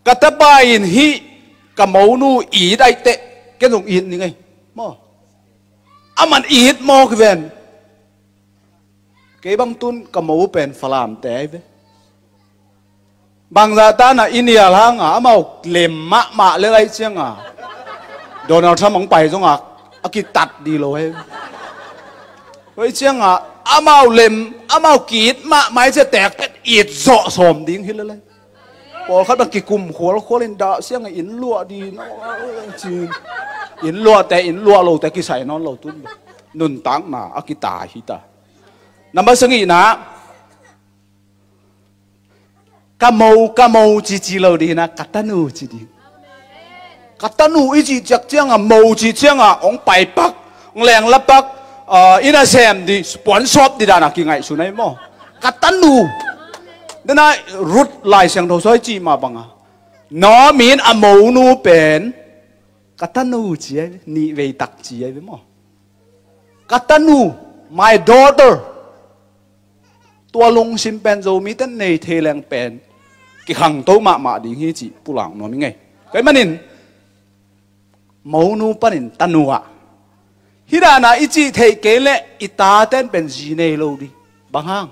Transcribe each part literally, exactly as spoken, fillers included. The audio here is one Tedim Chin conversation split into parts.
Ka tapa in hih ka monu it ai teh, ken zong it ning ei maw. Aman it mawk hi ven. Kei bang tun ka mo pen Falamte ai ve. Bangzah tana i nial hanga amau lem mahmah lel ai cianga Donald Trump hong pai zonga a kitat di lo ai ve. Tua ai cianga amau lem, amau ki-it mahmah ai cia tektek it zawh sawm ding hi lel ai. Pawlkhat bang kikum khualkhual in dah sianga inn luah di no, ci. Inn luahte inn luah lote kisai nawn lo tun. Nuntakna a kitai hi ta. Number sagihna, ka mo, ka mo cici lo dihna, ka tanu ci ding. Ka tanu i cih ciak cianga mo cih cianga hong pai pak, hong lengla pak, ah, i nasem di puansawp di dana kingaihsun ai maw. Ka tanu. Dana Ruth Lai Siangtho sawi cih mah banga Naomi in a monu pen ka tanu ci ai ve, nih vei tak ci ai ve maw. Ka tanu, my daughter. Tua lungsim pen Zomite nei thei leng pen kikhangto mahmah ding hi cih pulak nuam i ngei. Kei manin monu panin tanu ah hih dana i cih theih kei leh i taten pen zi nei lo di. Bang hang?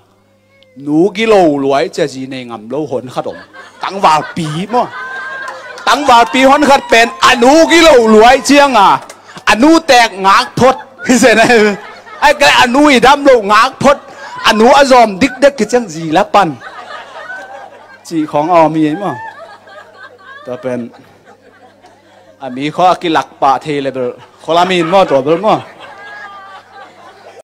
Nu gilo luai cia zi nei ngam lo hon khat om. Tangvalpi maw. Tangvalpi hon khat pen a nu gilo luai cianga a nu tek ngak phot. Hi se na. Ai kei a nu i dam lo ngak phot. A nu a zawm dikdek kiciang zi la pan. Cih khawng a om hi ei maw. Tua pen a mi khua a kilak pah thei le bel khua lam in maw tua bel maw.